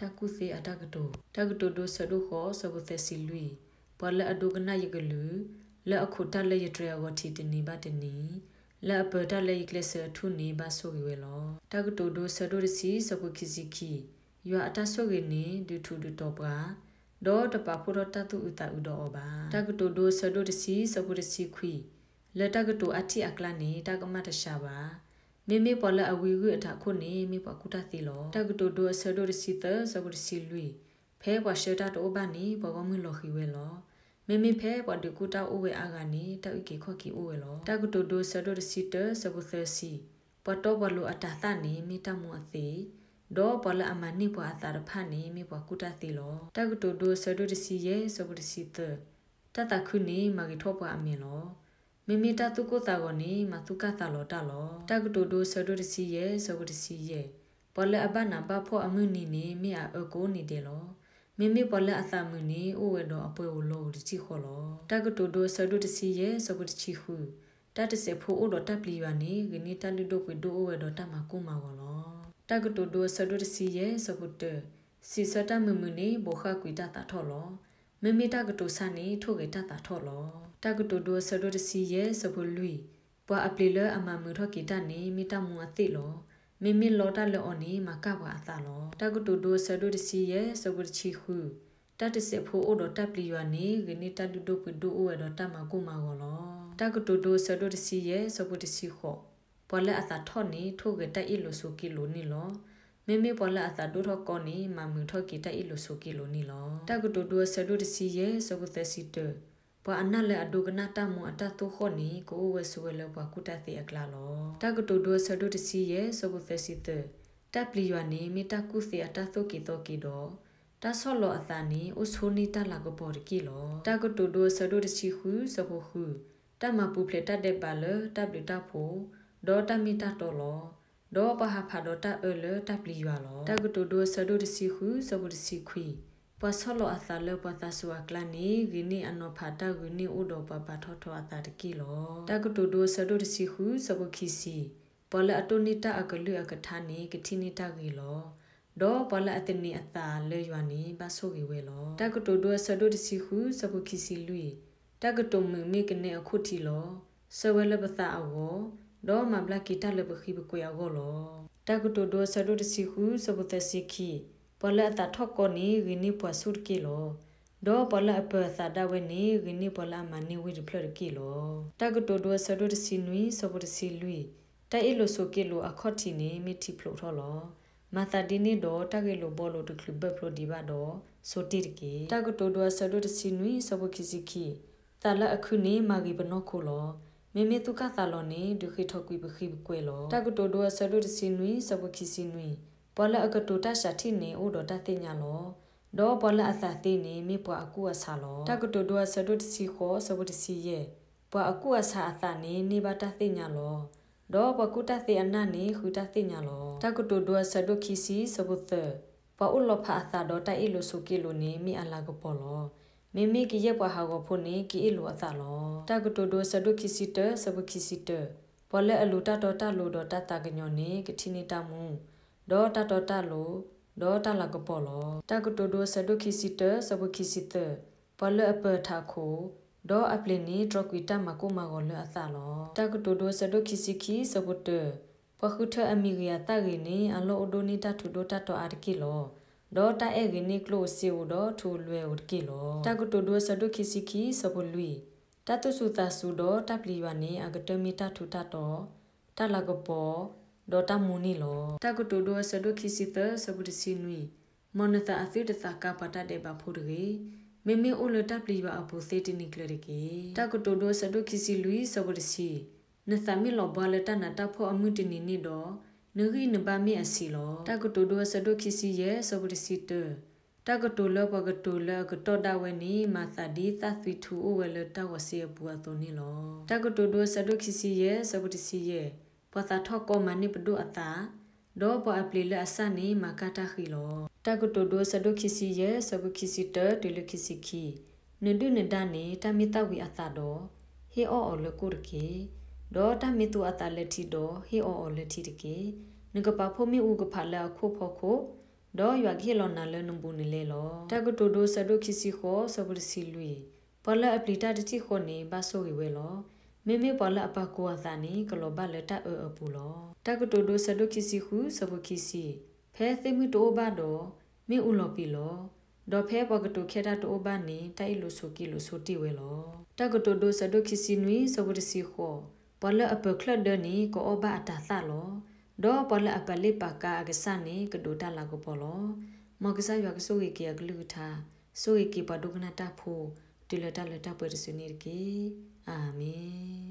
တၢ်ကူၣ်သ့အတၢ်ကတိၤ. တၢ်ကတိၤဒိအဆၢဒိၣ်ဃိး ဆၢဖိသၢဆံလွံၢ်, ပှၤလၢအဒိကနၣ်ယကလုၢ်, လၢအခိးတၢ်လၢယတြဲၤအဂီၤထံးတနံၤဘၣ်တနံၤ, လၢအပၢၤတၢ်လၢယကျဲးစၢးအထူၣ်န့ၣ် ဘၣ်ဆိၣ်ဂ့ၤဝဲလီၤ. တၢ်ကတိၤဒိအဆၢဒိၣ်တဆံ ဆၢဖိခံဆံခံ, ယွၤအတၢ်ဆိၣ်ဂ့ၤန့ၣ် ဒုးထူးဒုးတီၤပှၤ, ဒီးတပာ်ဖှိၣ်ထီၣ်တၢ်သူၣ်အုးသးအုးဒီးအီၤဘၣ်. တၢ်ကတိၤဒိအဆၢဒိၣ်တဆံ ဆၢဖိတဆံခွံ, လၢတၢ်ကတိၤအါထံၣ်အကျါန့ၣ် တၢ်ကမၣ်တဆှးဘၣ်. မ့မ့ၢ်ပှၤလၢအဝံဂုၢ်အထးခိၣ်န့ၣ် မ့ၢ်ပှၤကူၣ်တၢ်သ့လီၤ. တၢ်ကတိၤဒိအဆၢဒိၣ်တဆံသၢ ဆၢဖိတဆံလွံၢ်, ဖဲပှၤဆှၢတၢ်တအိၣ်ဘၣ်န့ၣ် ပှၤဂီၢ်မုၢ်လီၤဃံၤဝဲလီၤ. မ့မ့ၢ်ဖဲပှၤဒုးကူၣ်တၢ်အိၣ်ဝဲအါဂၤန့ၣ် တၢ်အုၣ်က့ၤခီၣ်က့ၤအိၣ်ဝဲလီၤ. တၢ်ကတိၤဒိအဆၢဒိၣ်တဆံတၢ ဆၢဖိသၢဆံ, ပှၤတီပှၤလိၤအတၤသၣ်န့ၣ် မ့ၢ်တၢ်မူအသ့, ဒီးပှၤလၢအမၤန့ၢ်ပှၤအသးတဖၣ်န့ၣ် မ့ၢ်ပှၤကူၣ်တၢ်သ့လီၤ. တၢ်ကတိၤဒိအဆၢဒိၣ်တဆံယဲၢ် ဆၢဖိတဆံသၢ, တၢ်သးခုန့ၣ် မၤဂ့ၤထီၣ်ပှၤအမဲာ်လီၤ. မ့မ့ၢ်တၢ်သူၣ်ကိၢ်သးဂီၤန့ၣ် မၤသူၣ်ကၢ်သးလီၤတၢ်လီၤ. တၢ်ကတိၤဒိအဆၢဒိၣ်တဆံယဲၢ် ဆၢဖိတဆံယဲၢ်, ပှၤလၢအဘၣ်နးဘၣ်ဖှီၣ်အမုၢ်နံၤန့ၣ် မ့ၢ်အအၢကိးနံၤဒဲးလီၤ. မ့မ့ၢ်ပှၤလၢအသးမုာ်န့ၣ် အိၣ်ဝဲဒီးအပှဲၤဧိၤလီဧိၤတထံၣ်ဃီလီၤ. တၢ်ကတိၤဒိအဆၢဒိၣ်တဆံယဲၢ် ဆၢဖိတဆံဃု, တၢ်တစဲးဖိအိၣ်ဒီးတၢ်ပျံၤယွၤန့ၣ် ဂ့ၤန့ၢ်တၢ်လုၢ်ဒိၣ်ပှ့ၤဒိၣ်အိၣ်ဝဲဒီးတၢ်မၤကိၢ်မၤဂီၤလီၤ. တၢ်ကတိၤဒိအဆၢဒိၣ်တဆံယဲၢ် ဆၢဖိတၢ, စံးဆၢတၢ်မုာ်မုာ်န့ၣ် ဘိးဃၣ်ကွံာ်တၢ်သးထီၣ်လီၤ. မ့မ့ၢ်တၢ်ကတိၤဆါန့ၣ် ထိၣ်ဂဲၤတၢ်သးထီၣ်လီၤ. တၢ်ကတိၤဒိအဆၢဒိၣ်တဆံယဲၢ် ဆၢဖိလွံၢ်, ပှၤအပျ့ၤလၢအမၤမုာ်ထီၣ်က့ၤတၢ်န့ၣ် မ့ၢ်တၢ်မူအသ့ၣ်လီၤ. မ့မ့ၢ်လီတၢ်လၢအီၤန့ၣ် မၤကၢ်ပှၤအသးလီၤ. တၢ်ကတိၤဒိအဆၢဒိၣ်တဆံယဲၢ် ဆၢဖိတဆံဃု, တၢ်တစဲးဖိအိၣ်ဒီးတၢ်ပျံၤယွၤန့ၣ် ဂ့ၤန့ၢ်တၢ်လုၢ်ဒိၣ်ပှ့ၤဒိၣ်အိၣ်ဝဲဒီးတၢ်မၤကိၢ်မၤဂီၤလီၤ. တၢ်ကတိၤဒိအဆၢဒိၣ်တဆံယဲၢ် ဆၢဖိတဆံဃိး, ပှၤလၢအသးထီၣ်န့ၣ် ထိၣ်ဂဲၤတၢ်အ့ၣ်လိာ်ဆိးက့လိာ်န့ၣ်လီၤ. မ့မ့ၢ်ပှၤလၢအသးဒိၣ်ထီၣ်ကီန့ၣ် မၤမုာ်ထီၣ်က့ၤတၢ်အ့ၣ်လိာ်ဆိးက့လိာ်န့ၣ်လီၤ. တၢ်ကတိၤဒိအဆၢဒိၣ်တဆံယဲၢ် ဆၢဖိသၢဆံတၢ, ပှၤအနၢ်လၢအဒိကနၣ်တၢ်မူအတၢ်သိၣ်ဃီၣ်န့ၣ် ကအိၣ်ဝဲဆိးဝဲလၢပှၤကူၣ်တၢ်သ့အကျါလီၤ. တၢ်ကတိၤဒိအဆၢဒိၣ်တဆံယဲၢ် ဆၢဖိသၢဆံသၢ, တၢ်ပျံၤယွၤန့ၣ် မ့ၢ်တၢ်ကူၣ်သ့အတၢ်သိၣ်က့ၤသီက့ၤဒီး, တၢ်ဆီၣ်လီၤအသးန့ၣ် အိၣ်ဆိန့ၢ်တၢ်လၤကပီၤတက့ၢ်လီၤ. တၢ်ကတိၤဒိအဆၢဒိၣ်တဆံဃု ဆၢဖိဃု, တၢ်မၤပူၤဖျဲးတၢ်ဒဲးဘးလၢတၢ်ဘျုးတၢ်ဖှိၣ်, ဒီးတၢ်မ့ၢ်တၢ်တီလီၤ. ဒီးပှၤဟးဖးဒီးတၢ်အၢလၢတၢ်ပျံၤယွၤလီၤ. တၢ်ကတိၤဒိအဆၢဒိၣ်တဆံဃု ဆၢဖိတဆံခွံ, ပှၤဆီၣ်လီၤအသးလၢပှၤသးစူၤအကျါန့ၣ် ဂ့ၤန့ၢ်အနီၤဖးတၢ်ဂုာ်န့ၢ်အိၣ်ဒီးပှၤပာ်ထီၣ်ထီအသးတက့ၢ်လီၤ. တၢ်ကတိၤဒိအဆၢဒိၣ်တဆံဃု ဆၢဖိခံဆံ, ပှၤလၢအတိၢ်န့ၢ်တၢ်အကလုၢ်အကထါန့ၣ် ကထံၣ်န့ၢ်တၢ်ဂ့ၤလီၤ. ဒီးပှၤလၢအသန့ၤအသးလၢယွၤန့ၣ် ဘၣ်ဆိၣ်ဂ့ၤဝဲလီၤ. တၢ်ကတိၤဒိအဆၢဒိၣ်တဆံဃု ဆၢဖိခံဆံလွံၢ်, တၢ်ကတိၤမုာ်မ့ၢ်ကနဲအခိၣ်ထံးလီၤ. ဆှၢဝဲလၢပသးအဂီၢ်, ဒီးမၤဘျါက့ၤတၢ်လၢပဃံပကွဲၤအဂီၢ်လီၤ. တၢ်ကတိၤဒိအဆၢဒိၣ်တဆံဃု ဆၢဖိသၢဆံခံ, ပှၤလၢအသးထီၣ်ကီန့ၣ် ဂ့ၤန့ၢ်ပှၤဆူၣ်တက့ၢ်လီၤ. ဒီးပှၤလၢအပၢၤအသးဒၣ်ဝဲန့ၣ် ဂ့ၤန့ၢ်ပှၤလၢအမၤန့ၢ်ဝ့ၢ်တဖျၢၣ်တက့ၢ်လီၤ. တၢ်ကတိၤဒိအဆၢဒိၣ်တဆံနွံ ဆၢဖိတဆံလွံၢ်, တၢ်အ့ၣ်လိာ်ဆိးက့လိာ်အခီၣ်ထံးန့ၣ် မ့ၢ်ထံဖျိးထီၣ်လီၤ. မၤသးဒ်န့ၣ်ဒီးတၢ်ဂ့ၢ်လိာ်ဘှီလိာ်တချုးဘၢၣ်ဖျိဒံးဘၣ်ဒီး ဆိတ့ၢ်တက့ၢ်. တၢ်ကတိၤဒိအဆၢဒိၣ်တဆံနွံ ဆၢဖိခံဆံခံ, သးလၢအခုန့ၣ် မၤဂ့ၤပနီၢ်ခိလီၤ. မ့မ့ၢ်သူၣ်ကၢ်သးလီၤန့ၣ် ဒုးဃ့ထီၣ်ကွံာ်ပဃံပကွဲၤလီၤ. တၢ်ကတိၤဒိအဆၢဒိၣ်တဆံနွံ ဆၢဖိခံဆံနွံ, ပှၤလၢအကတိၤတၢ်စးထံၣ်န့ၣ် အိၣ်ဒီးတၢ်သ့ၣ်ညါလီၤ. ဒီးပှၤလၢအသးသ့န့ၣ် မ့ၢ်ပှၤအကူၣ်အဆးလီၤ. တၢ်ကတိၤဒိအဆၢဒိၣ်တဆံဃိး ဆၢဖိတဆံယဲၢ်, ပှၤအကူၣ်အဆးအသးန့ၣ် န့ၢ်ဘၣ်တၢ်သ့ၣ်ညါလီၤ. ဒီးပှၤကူၣ်တၢ်သ့အနၢ်န့ၣ် ဃုတၢ်သ့ၣ်ညါလီၤ. တၢ်ကတိၤဒိအဆၢဒိၣ်ခံဆံ ဆၢဖိသၢ, ပှၤအိၣ်လီၤဖးအသးဒီးတၢ်အ့ၣ်လိာ်ဆိးက့လိာ်န့ၣ် မ့ၢ်အလၤကပီၤလီၤ. မ့မ့ၢ်ကယဲၢ်ပှၤဟးဂီၤဖိန့ၣ် ကအ့ၣ်လိာ်အသးလီၤ. တၢ်ကတိၤဒိအဆၢဒိၣ်ခံဆံတၢ ဆၢဖိခံဆံတၢ, ပှၤလၢအလူၤတၢ်တီတၢ်လိၤဒီးတၢ်သးကညီၤန့ၣ် ကထံၣ်န့ၢ်တၢ်မူ, ဒီးတၢ်တီတၢ်လိၤ, ဒီးတၢ်လၤကပီၤလီၤ. တၢ်ကတိၤဒိအဆၢဒိၣ်ခံဆံတၢ ဆၢဖိခံဆံသၢ, ပှၤလၢအပၢၤထးခိၣ်, ဒီးအပျ့ၤန့ၣ် တြီကွံာ်တၢ်မၤကိၢ်မၤဂီၤလၢအသးလီၤ. တၢ်ကတိၤဒိအဆၢဒိၣ်ခံဆံခံ ဆၢဖိတၢ, ပှၤဃုထၢအမံၤဂ့ၤအသၣ်ဂ့ၤန့ၣ် အလီၢ်အိၣ်ဒိၣ်န့ၢ်တၢ်ထူးဒိၣ်တၢ်တီၤအါတက့ၢ်လီၤ. ဒီးတၢ်အဲၣ်ဂ့ၤန့ၢ်ကျိၣ်ဧိၤစ့ဧိၤဒီးထူလွဲဧိၤတက့ၢ်လီၤ. တၢ်ကတိၤဒိအဆၢဒိၣ်ခံဆံခံ ဆၢဖိလွံၢ်, တၢ်သူၣ်စူၤသးစူၤဒီးတၢ်ပျံၤယွၤန့ၣ် အကတၢၢ်မ့ၢ်တၢ်ထူးတၢ်တီၤ, တၢ်လၤကပီၤ, ဒီးတၢ်မူန့ၣ်လီၤ. တၢ်ကတိၤဒိအဆၢဒိၣ်ခံဆံသၢ ဆၢဖိတဆံနွံ, မ်နသးအသုတသးကါပှၤတၢ်ဒဲးဘးဖိတဂ့ၤ, မ့မ့ၢ်အိၣ်လၢတၢ်ပျံၤယွၤအပူၤသ့တနံၤကျၢၤတက့ၢ်. တၢ်ကတိၤဒိအဆၢဒိၣ်ခံဆံလွံၢ် ဆၢဖိတဆံ, နသးမ့ၢ်လီၤဘှါလၢတၢ်နးတၢ်ဖှီၣ်အမုၢ်တနံၤန့ၣ်ဒီး, နဂံၢ်နဘါမ့ၢ်အဆံးလီၤ. တၢ်ကတိၤဒိအဆၢဒိၣ်ခံဆံယဲၢ် ဆၢဖိတဆံတၢ, တၢ်ကတိၤလၢပှၤကတိၤလၢအကတီၢ်ဒၣ်ဝဲန့ၣ် မၤသးဒ်သၣ်သွံထူအိၣ်ဝဲလၢတၢ်ဂီၤစ့အပူၤအသိးန့ၣ်လီၤ. တၢ်ကတိၤဒိအဆၢဒိၣ်ခံဆံယဲၢ် ဆၢဖိတဆံယဲၢ်, ပှၤသးထီၣ်ကီမၤန့ၢ်ပဒိၣ်အသး, ဒီးပှၤအပျ့ၤလၢအစၢ်န့ၣ် မၤကၢ်တၢ်ဃံလီၤ. တၢ်ကတိၤဒိအဆၢဒိၣ်ခံဆံယဲၢ် ဆၢဖိခံဆံတၢတုၤလၢခံဆံခံ, နဒုၣ်နဒါန့ၣ် တၢ်မ့ၢ်သၣ်ဝံၤအသးဒီး, ဟ့ၣ်အီၣ်အီၤလၢကိၣ်တက့ၢ်. ဒီးတၢ်မ့ၢ်သူအသးလၢထံဒီး, ဟ့ၣ်အီၣ်အီၤလၢထံတက့ၢ်. နကပာ်ဖှိၣ်မ့ၣ်အူကဖးလၢအခိၣ်ဖီခိၣ်, ဒီးယွၤကဟ့ၣ်လီၤနၤလၢနဘူးနလဲလီၤ. တၢ်ကတိၤဒိဆၢဒိၣ်ခံဆံဃိး ဆၢဖိတဆံလွံၢ်, ပှၤလၢအပျံၤတၢ်တထံၣ်ဃီန့ၣ် ဘၣ်ဆိၣ်ဂ့ၤဝဲလီၤ. မ့မ့ၢ်ပှၤလၢအပာ်ကိးအသးန့ၣ် ကလီၤဘၣ်လၢတၢ်အၢအပူၤလီၤ. တၢ်ကတိၤဒိဆၢဒိၣ်ခံဆံဃု ဆၢဖိခံဆံ, ဖဲသ့ၣ်မုၢ်တအိၣ်ဘၣ်ဒီး, မ့ၣ်အူလီၤပံာ်လီၤ. ဒီးဖဲပှၤကတိၤခဲတၢ်တအိၣ်ဘၣ်န့ၣ် တၢ်အ့ၣ်လိာ်ဆိးက့လိာ်ဆိးတ့ၢ်ဝဲလီၤ. တၢ်ကတိၤဒိဆၢဒိၣ်ခံဆံနွံ ဆၢဖိတဆံဃိး, ပှၤလၢအပၢၤချၢၣ်ဒၢန့ၣ် ကအီၣ်ဘၣ်အတၤသၣ်လီၤ. ဒီးပှၤလၢအပာ်လ့ၣ်ပာ်ကါအကစၢ်န့ၣ် ကဒိးတၢ်လၤကပီၤလီၤ. မ်ကစၢ်ယွၤကဆိၣ်ဂ့ၤက့ၤအကလုၢ်ကထါ, ဆိၣ်ဂ့ၤက့ၤပှၤဒိကနၣ်တၢ်ဖိ, တုၤလၢတၢ်လၢတၢ်ပှဲၤတစုန့ၣ်တက့ၢ်. အၤမ့ၣ်.